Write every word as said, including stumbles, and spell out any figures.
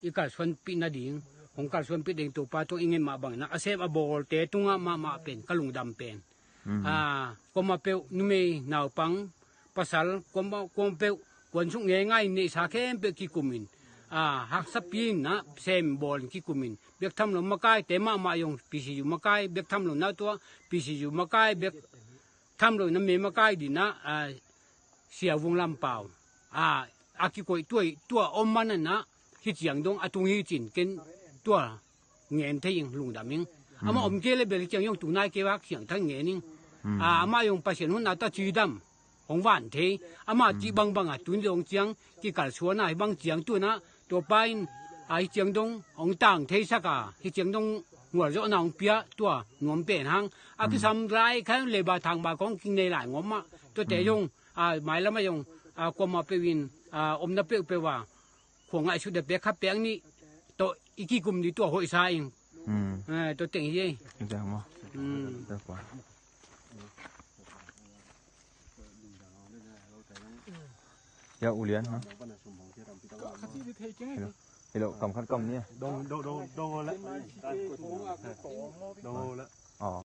i kalsuanpih nading, hong kalsuanpih ding Topa tungah i ngen mah bangin ah, a sem a bawlte tungah mahmah pen ka lungdam pen. Mhm. Ah, kuamah peuh numei naupang pasal, kuamah, kuamah peuh kuansuk ngeingai neihsa khempeuh kikumin, ah, haksapi in ah sem bawl in kikumin, bek tham lo makaite mahmah zong P C U makai, bek tham lo na tua P C U makai, bek tham lo na me makai ding ah, ah, Sia Vung Lam Pau, ah, a kikoih tuai tua om man ah, hih ciang dong a tung hi cin ken tua ngen thei ing, lungdam ing. Amah om kei le bel hih ciang zong tung nai kei vak ciang thang ngen ing. Ah, amah zong Pasian hun ah tua cidam hong van thei. Amah cih bangbang a tun zong ciang kikalsuan a hih bang ciang tun ah Topa in, ah, hih ciang dong hong tang theisak a, hih ciang dong ngualzawhna hong pia tua nuam pen hang. A kisam lai khan leiba thangba kong king nei lai ngom ah, tuate zong, ah, mailam ah zong, ah, kuamah peuh in, ah, omna peuhpeuh a khua ngaihsut dek pek kha pek nih tawh i kikum ding tua hoihsa ing. Hmm. Eh, tua teng hi ei. Tua teng maw? Hmm. Tua kua. Ya, u lian ha. Hello. Hello, kam khat kam ni. Dong, dong, dong, dong le. Dong le. Oh.